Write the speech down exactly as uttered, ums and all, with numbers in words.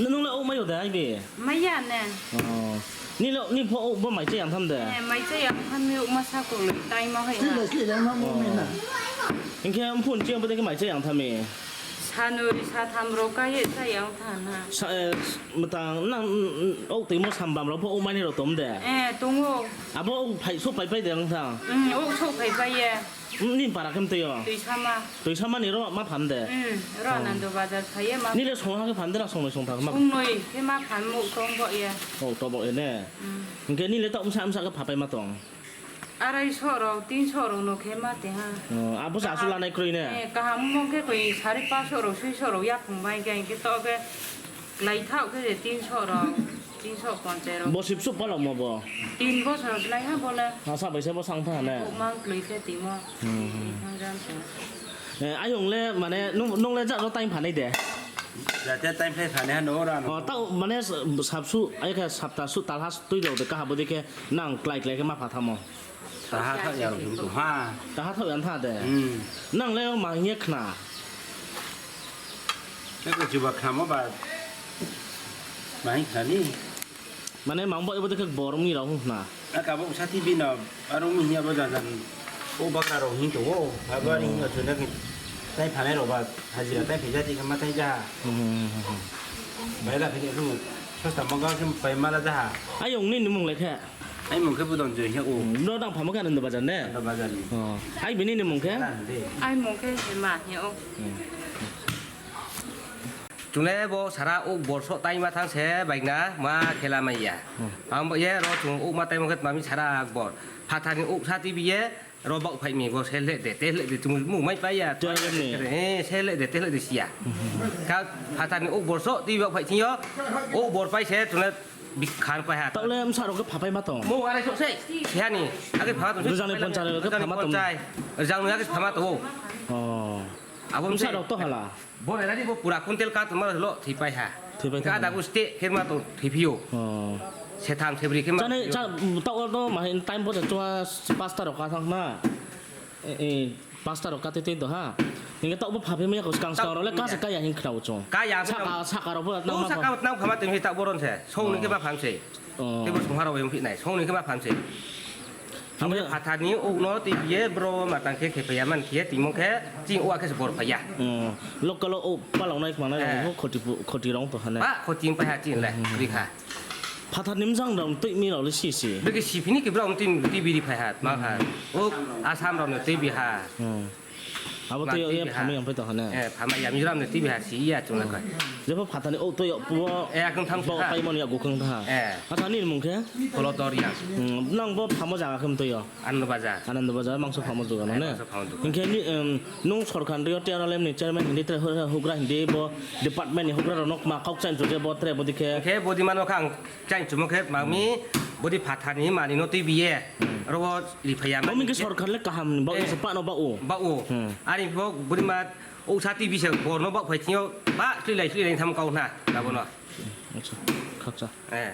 Nung le ok mai o de, ai bi? Maya ne. Oh. Ni le, ni pho ok bo mai chai yang tham de? Eh, mai chai yang tham ni ok ma sa ko le, tai ma hai na. Sila, sila, ma mo me na. Hingke phun chi ang bo de ke mai chai yang tham mi? Sanoi, satham ro ka ye chai yang tham na. Sa, eh, matang nang, mm, mm, ok twi mo sambam ro pho ok mai ni ro tom de? Eh, tongo. Abo ok phai, sok phai phai de ang thang? Mm, ok sok phai phai ye. Nini para khe mtwi o? Twisama. Twisama ni ro ma phan de? Hmm, ro Anando Bazar phaiye ma. Nile song ha khe phan de na song noi song thang ma? Song noi khe ma phan mo tong bo ye. Oh, to bo ye ne. Hmm. Hingke nile ta umsa umsa khe phapai ma tong. Arai so ro, tin so ro no khe ma te ha. Oh, abo sa su lanai kroi ne? Eh, kaham mo khe koi sari pa so ro, sui so ro ya phung bai khe, hingke to khe lai thao khe je tin so ro. Tin so ponchai ro. Bo sip sup palok mo bo? Tin bosor lai ha bo le. Asa bai se bo sang tha ne. Mang klui khe timo. Hmm, hmm. Thang jam se. Eh, ayong le mane nung, nung le jat ro time phanai de. Jate time phai phanai ha no ra no. Oh, tao mane sap su, ai khe sapta su talha tui rok de kaha bo de khe nang klai klai khe ma pha thamo. Taha thak ya rok tu ha. Taha thak yan tha de. Hmm. Nang le ma ye khna. Eko chuba khna mo ba. Ma ye khna ni. Mane mang bo ibo de khe borok ni rok hwn khna. A kabo sati bino aro mi hiya bo jajan. O bakra rok hin to o. Abo ani hin to na ke. Tai phanai rok ba hajira tai phaija ti kama tai ja. Hmm, hmm, hmm, hmm. Bai la phini khu sosta mo ga khe pai mala ja. Ayong ni ni mung le khe. Ai mung khe budon joi he o. Hmm, no dang phamo khe Anando Bazar ne? Anando Bazar ni. Oh. Ai bini ni mung khe? Ala de. Ai mung khe Hema he o. Hmm. Chwngno bo sara ok borso taima thang se baikna ma khela maya. Hmm. Ang bo ye ro chwng ok ma taima khe mami sara bor. Phathar ni ok sa tibi ye ro bak phai mi bo se le de te le de chwng mu mai pa ya. Te le ni. Eh, se le de te le de sia. Hmm. Ka phathar ni ok borso tibi bak phai thing yo. Ok bor pai se chwngno bikhan pai ha. Taule msa rok khe phapai ma tong. Mo arai sok sei. Sihani. Age phama tong. Rwjang ni ponchai rok khe phama tong. Rwjang ni age phama tong. Oh. Abo msa rok to hala. Bo era di bo pura kuntel ka tongma lo thwi pai ha. Thwi pai ka da guste khe ma to thwi phio. Oh. Setham sebri khe ma. Chane cha ta or do ma hin time bo cha chwa pasta rok ka thang na. Eh, eh, pasta rok ka te te do ha. Hinge ta bo phape maya ko skang skang rok le ka se ka ya hin khnao chung. Ka ya saka saka rok bo nang ma. Saka nang phama teng ta boron se. Song ni khe ma pham se. Oh. Te bo song ha rok yang phi nai. Song ni khe ma pham se. Abo phathar ni uk no twi biye bro matang khe khe phaiya man khe timo khe ching ua khe se bor phaiya. Hmm. Local o palok nai manai rok khoti khoti rong to hane. Ba khoti pai ha chin le ri kha. Phathar ni mjang rok twi mi rok le si si. Bege si phini ki bro twi twi biri phai ha ma kha. O Assam rok no twi bi ha. Hmm. Abo twi ye phami yang phai to hane. Eh phama ya Mizoram no twi bi ha si ya chung le kha. Jebo phathar ni o twi yo pu. Eh akung thang bo pai mon ya gukung tha. Eh. Acha ni mung khe? Polo dor ya. Hmm. Nang bo phamo jaga khe mtwi yo. Anando Bazar. Anando Bazar mangso phamo dogan, ne? Mangso phamo dogan. Hinkhe ni, em, nung sorkar ni T R L M ni chairman hindi tere hu-, hugra hindi bo department ni hugra rok nok ma kok chain chuje bo tere bodi khe. Hinkhe bodi mano kha ang chain chumo khe mami bodi phathar ni mani no twi biye. Hmm. Robo riphaya. Bo mani hinkhe sorkar le kaham ni ba u se pa no ba u. Ba u. Hmm. Ani bo bodi ma o sa twi bise bor no ba phai thio ba twi lai twi lai tham kau na. Labo no. Acha, khakcha. Eh.